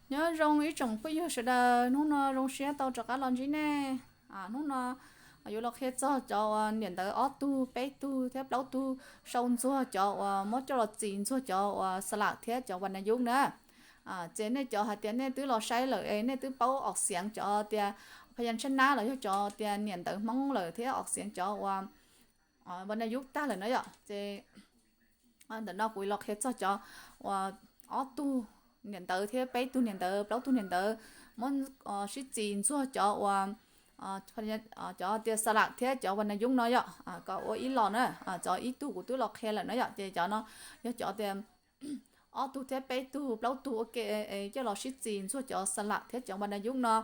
Nyob zoo ib tsoom phooj ywg sawv daws, hnub no zoo siab tau rov qab los ntsib nej. Hnub no yuav los qhia txog cov uas niam ntawv ob tug, peb tug thiab plaub tug sau ntxuag cov uas muab coj los txis ntxuag cov uas xa lam thiab cov vas nas yub na. Ces nej cov hais tias nej twb los saib lawm es nej twb paub os xeev cov tias phas yas tshab nab los yog cov tias niam ntawv Hmoob lawm thiab os xeev cov uas vas nas yub tag lawm na yom. Ces ntawm no kuv los qhia txog cov uas ob tug niam ntawv thiab peb tug niam ntawv, plaub tug niam ntawv muab sib txis ntxuag cov uas cov tias xa lam thiab cov vas nas yub no yom, kom ua ib los na. Cov ib tug kuv twb los qhia lawm na yom, ces cov no yog cov tias ob tug thiab peb tug plaub tug ua ke coj los sib txis ntxuag cov xa lam thiab cov vas nas yub no.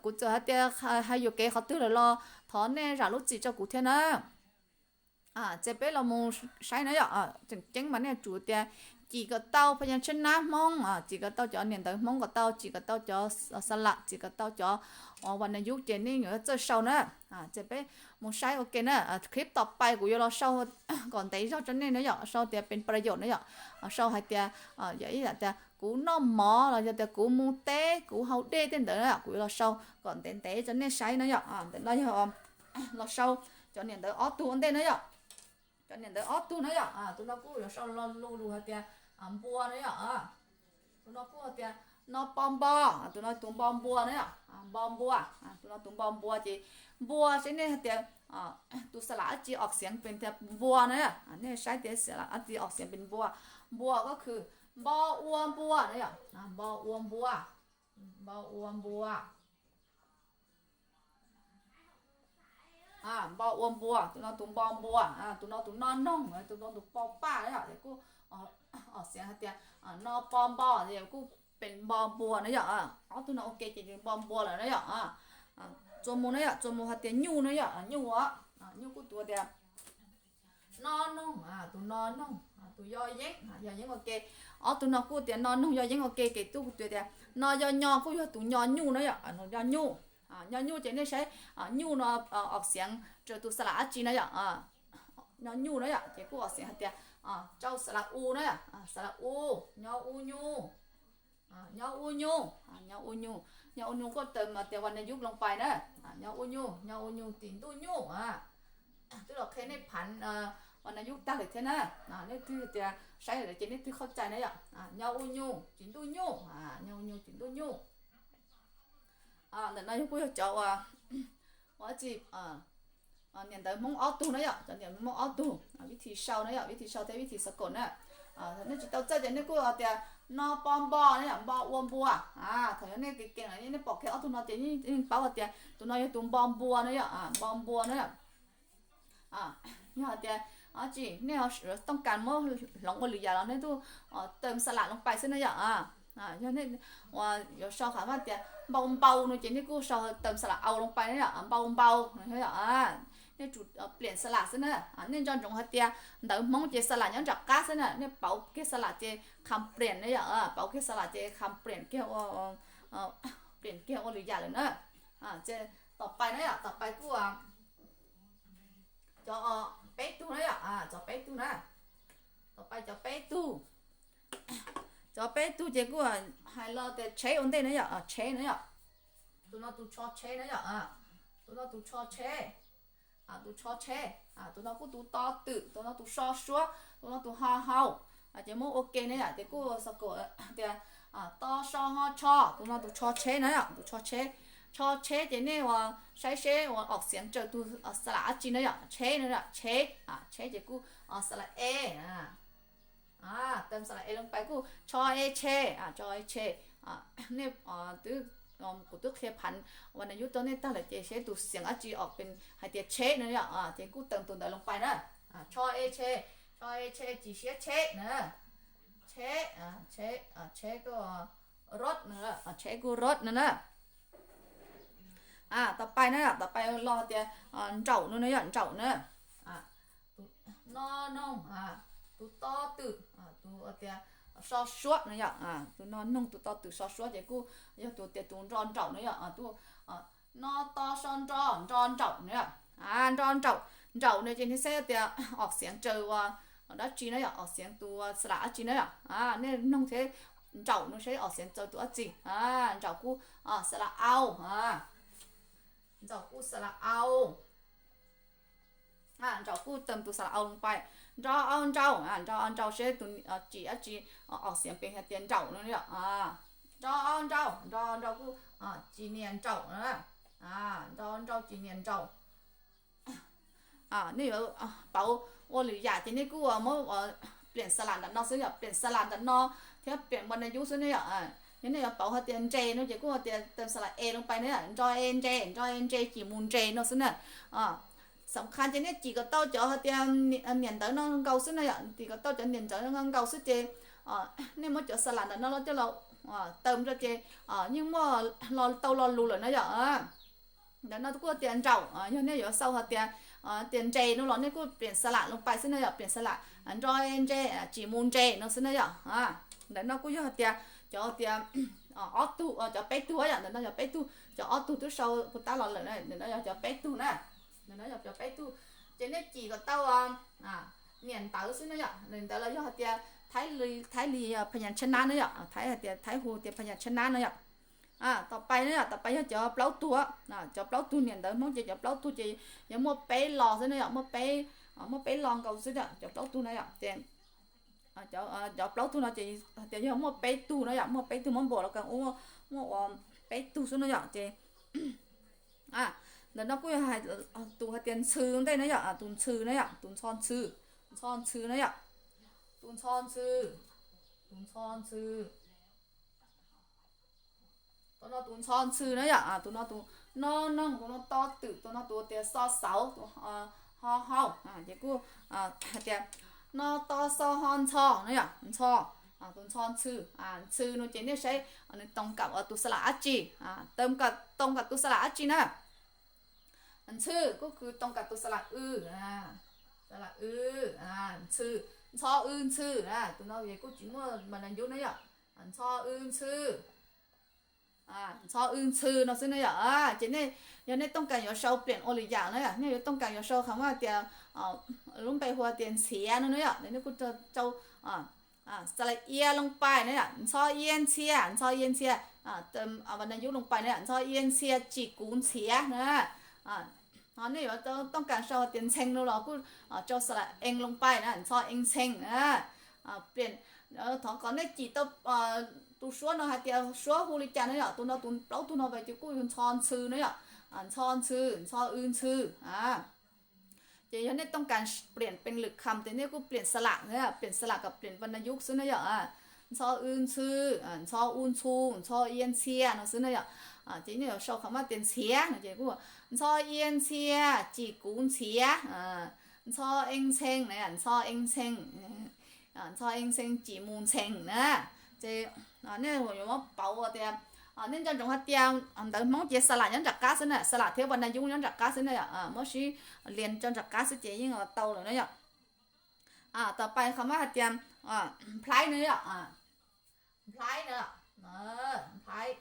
Kuv txawm hais tias hais yuam kev qhov twg lawm los thov nej zam lub txim rau kuv thiab na. Ces peb los mus saib na yom, tseem ceeb mas nej tsum tias cim kom tau phas yas tshab nab Hmoob, cim kom tau cov niam ntawv Hmoob kom tau, cim kom tau cov xa lam, cim kom tau cov uas vas nas yub ces nej yuav txawj sau na. Ces peb mus saib ua ke na. Clip tom pais kuv yuav los sau kom ntev zog rau nej na yom, sau tias pes pas yam na yom, sau hais tias yog ib yam tias kuv noj mov los yog tias kuv mus teb, kuv haus dej tej ntawd na, kuv yuav los sau kom ntev ntev rau nej saib na yom. Ntawm no yog los sau cov niam ntawv ob tug ua ntej na yom. Cov niam ntawv ob tug na yom, tus no kuj yuav sau lo lus hais tias npua na yom. Tus no kuj hais tias no po npo, tus no tus npo npua na yom, npo npua. Tus no tus npo npua ces npua seb nej hais tias tus xa lam dab tsi os xeev pes tias npua na yom. Nej saib tias xa lam dab tsi os xeev pes npua. Npua ko khw npo ua npua na yom, npo ua npua, npo ua npua. Npo ua npua, tus no tus npo npua, tus no tus no noog, tus no tus po paj na yom, ces kuj os xeev hais tias no po npo ces kuj pes npo npua na yom. Ob tug no ua ke ces npo npua lawm na yom. Txuas mus na yom, txuas mus hais tias nyuj na yom, nyuj os, nyuj kuj tus tias no noog, tus no noog, tus yog yeeb, yog yeeb ua ke. Ob tug no kuj tias no noog yog yeeb ua ke, ces kuj tus tias no yog nyo kuj yog tus nyo nyuj na yom, nyo nyuj. Nyo nyuj ces nej saib nyuj no os xeev raws tus xa lam dab tsi na yom. Nyo nyuj na yom, ces kuj os xeev hais tias rau xa lam u na, xa lam u, nyo u nyuj. Nyo u nyuj, nyo u nyuj, nyo u nyuj kuj tawm mas tias vas nas yub loo pais na. Nyo u nyuj, nyo u nyuj tsis ntuj nyuj. Twb los qhia nej phav vas nas yub tag lawm thiab na. Nej twb tias saib lawm ces nej twb qhov cai na yom. Nyo u nyuj tsis ntuj nyuj, nyo u nyuj tsis ntuj nyuj. Ntawm no yog kuj yog cov uas ua tsi, niam ntawv Hmoob ob tug na yom, cov niam ntawv Hmoob ob tug, vib thim sau na yom, vib thim sau thiab vib thim xav kaum na. Nej tsis tau txawj ces nej kuj tias no po npo na yom, npo ua npua. Thaum yog nej kev kev los nej pom kiag ob tug no ces yeej paub hais tias tus no yog tus npo npua na yom, npo npua na. Yog hais tias tsis nej tooj kas muab hloov ua lwm yam los nej tuaj tawm xa lam loo pais xwb na yom. Yog nej yuav sau qhov tias npau npau no ces nej kuj sau tawm xa lam au loo pais na yom, npau npau. Nej tsum pliam xa lam xwb na. Nej nco ntsoov hais tias ntawv Hmoob ces xa lam nyob nram qab xwb na, nej pauv kiag xa lam ces kham pliam na yom, pauv kiag xa lam ces kham pliam kiag, pliam kiag ua lwm yam lawm na. Ces tom pais na yom, tom pais kuj cov peb tug na yom, cov peb tug na. Tom pais cov peb tug, cov peb tug ces kuj hais los tias tsheb ua ntej na yom, tsheb na yom. Tus no tus tsho tsheb na yom, tus no tus tsho tsheb, tus tsho tsheb, tus no kuj tus to twm, tus no tus so suab, tus no tus ho hau. Ces muab ua ke na yom, ces kuj xav kom tias to so ho tsho, tus no tus tsho tsheb na yom, tus tsho tsheb. Tsho tsheb ces nej ua saib seb ua os xeev raws tus xa lam dab tsi na yom, tsheb na yom, tsheb, tsheb ces kuj xa lam e. Tawm xa lam e loo pais kuj tsho e tshe, tsho e tshe. Nej twb, kuv twb qhia phav vas nas yub rau nej tag lawm ces seb tus xeev dab tsi os pes hais tias tsheb na yom, ces kuj tawm tus ntawd loo pais na. Tsho e tshe, tsho e tshe tsis siab tsheb na. Tsheb, tsheb, tsheb kuj rod na, tsheb kuj rod na na. Tom pais na, tom pais los tias nraum no na yom, nraum na. Tus no noog, tus to twm, tus tias so suab na yom, tus no noog tus to twm so suab ces kuj yog tus tias tus nro nraum na yom, tus no to so nro, nro nraum na yom. Nro nraum, nraum no ces nej saib tias os xeev raws ua dab tsi na yom, os xeev tus xa lam dab tsi na yom. Nej noog thiab nraum no seb os xiav txawv tus dab tsi. Nraum kuj xa la au, nraum kuj xa la au. Nraum kuj tawm tus xa la au loo pais. Nrau au nraus, nrau au nraus seb tus tsis dab tsi, os xiav pem hais tias nraum no yom. Nrau au nraus, nrau au nraus kuj tsis nias nraum na. Nrau au nraus tsis nias nraum. Nej yuav pauv ua lwm yam ces nej kuj muab pliam xa la ntawm no xwb yom, pliam xa la ntawm no thiab pliam npa na yub xwb ne yom. Yog nej yuav pauv hais tias nres no ces kuj hais tias tawm xa la e loo pais ne yom, nro e nres, nro e nres cim mus nres no xwb na. Xam kha ces nej cim kom tau cov hais tias niam ntawv no nkaus xwb na yom, cim kom tau cov niam ntawv no nkaus xwb ces nej muab cov xa la ntawm no los coj los tawm rau ces yeej muaj tau lo lus lawm na yom. Ntawm no kuj tias nraum, yog nej yuav xaus hais tias, tias nres no los nej kuj pliam xa la loo pais xwb na yom, pliam xa la, nro e nres, tsim mus nres no xwb na yom. Ntawm no kuj yog hais tias cov tias ob tug, cov peb tug yom, ntawm no yog peb tug, cov ob tug twb sau puas tab los lawm, ntawm no yog cov peb tug na. Ntawm no yog cov peb tug, ces nej cim kom tau niam ntawv xwb na yom, niam ntawv los yog hais tias Thaib li, Thaib li phas nyas tshab nab na yom, Thaib hais tias, Thaib hu tias phas nyas tshab nab na yom. Tom pais na yom, tom pais yog cov plaub tug, cov plaub tug niam ntawv Hmoob ces cov plaub tug ces yog muaj peb lo xwb na yom, muaj peb, muaj peb lo nkaus xwb yom, cov plaub tug na yom ces cov plaub tug no ces hais tias yog muaj peb tug na yom, muaj peb tug muab npaum los kawg ua, muaj ua peb tug xwb na yom ces ntawm no kuj yog tus hais tias ntxhw ntej na yom, tus ntxhw na yom, tus ntxho ntxhw, ntxho ntxhw na yom, tus ntxho ntxhw, tus ntxho ntxhw. Tus no tus ntxho ntxhw na yom, tus no tus no noog, tus no to twm, tus no tus tias xo xauv, tus ho hau, ces kuj hais tias no to xo ho ntxho na yom, ntxho, tus ntxho ntxhw, ntxhw no ces nej saib nws tau kam tus xa la dab tsi, tau kam tus xa la dab tsi na. Ntxhw kuj kws tau kam tus xa la w, xa la w, ntxhw, ntxho w ntxhw, tus no es kuj tsis muaj mas na yub na yom, ntxho w ntxhw. Ntxho w ntxhw no xwb na yom. Ces nej, yog nej tau kam yuav sau pliam ua lwm yam na yom, nej yuav tau kam yuav sau qhov muaj tias lub npe hu tias ntxhiav no na yom, nej kuj sau xa la ia loo pais na yom, ntxho ia ntxhia, ntxho ia ntxhia, vas na yub loo pais na yom, ntxho ia ntxhia tsim kuv ntxhiav na. Ho nej yuav tau kam sau tias ntxhee no los kuj rau xa la ee loo pais na, ntxho ee ntxhee na. Pliam, thov kom nej cim tau tus suab no hais tias suab hu li cas na yom, tus no tus plaub tug no ces kuj yog ntxho ntxhw na yom, ntxho ntxhw, ntxho w ntxhw. Ces yog nej tau kam pliam pees lwm kham ces nej kuj pliam xa la, pliam xa la kom pliam vas na yub xwb na yom. Ntxho w ntxhw, ntxho u ntxhu, ntxho ia ntxhia no xwb na yom. Ces nej yuav sau qhov muaj tias ntxhiav no ces kuj ntxho ia ntxhia, cim kuv ntxhiav, ntxho ee ntxhee na, ntxho ee ntxhee, ntxho ee ntxhee cim mus ntxhee na. Ces nej yuav muab pauv tias, nej nco ntsoov hais tias ntawv Hmoob ces xa la nyob nram qab xwb na, xa la thiab vas na yub nyob nram qab xwb na yom, muab sib lias rau nram qab xwb ces yeej tau lawm na yom. Tom pais qhov muaj hais tias nplhaib na yom, nplhaib na, nplhaib,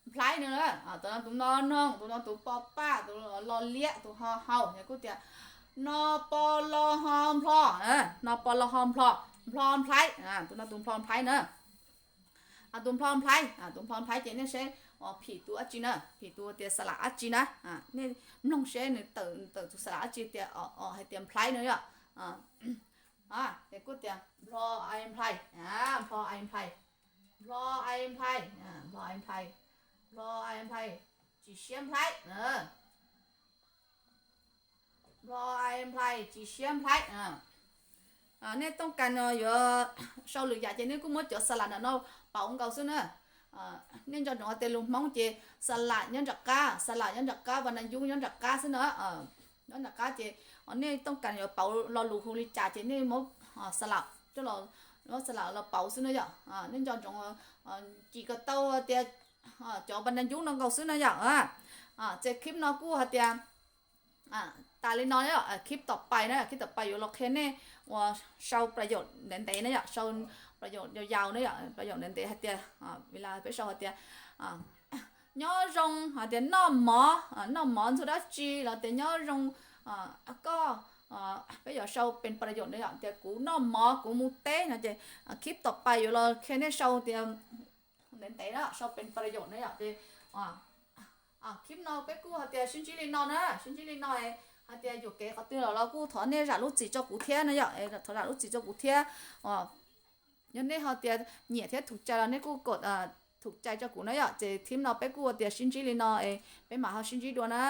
nplhaib na, tus no tus no noog, tus no tus po paj, tus lo liab, tus ho hau, yog kuj tias no po lo ho nplho, no po lo ho nplho, nplho nplhaib, tus no tus nplho nplhaib na. Tus nplho nplhaib, tus nplho nplhaib ces nej saib phim tus dab tsi na, phim tus tias xa la dab tsi na. Nej mloog seb nws tawm tus xa la dab tsi tias, hais tias nplhaib na yom. Ces kuj tias nplho ai nplhais, nplho ai nplhais, nplho ai nplhais, nplho ai nplhais, nplho ai nplhais, tsis siab nplhaib. Nplho ai nplhais tsis siab nplhaib. Nej tau kas yuav sau lwm yam ces nej kuj muab cov xa la ntawm no pauv nkaus xwb na. Nej nco ntsoov hais tias lus Hmoob ces xa la nyob nram qab, xa la nyob nram qab, vas na yub nyob nram qab xwb na. Nyob nram qab ces nej tau kas yuav pauv lo lus hu li cas ces nej muab xa la coj los, muab xa la los pauv xwb na yom. Nej nco ntsoov cim kom tau tias cov vas na yub no nkaus xwb na yom. Ces clip no kuj hais tias tas li no, clip tom pais na, clip tom pais yuav los qhia nej uas sau plas yaum ntev ntev na yom, sau plas yaum yau yau na yom, plas yaum ntev ntev hais tias, vim las peb sau hais tias nyob zoo, hais tias noj mov, noj mov ntxhua dab tsi los tias nyob zoo koj, Peb yuav sau pes pas yam na yom, tias kuv noj mov, kuv mus teb no ces clip tom pas yuav los qhia nej sau tias ntev ntev na, sau pes pas yam na yom. Ces clip no peb kuj hais tias sib ntsib li no na, sib ntsib li no, hais tias yuam kev qhov twg los los kuj thov nej zam lub txim rau kuv thiab no yom, thov zam lub txim rau kuv thiab. Yog nej ho tias nyiam thiab thum cai los nej kuj kod thum cai rau kuv na yom. Ces clip no peb kuj tias sib ntsib li no, peb mam ho sib ntsib dua na.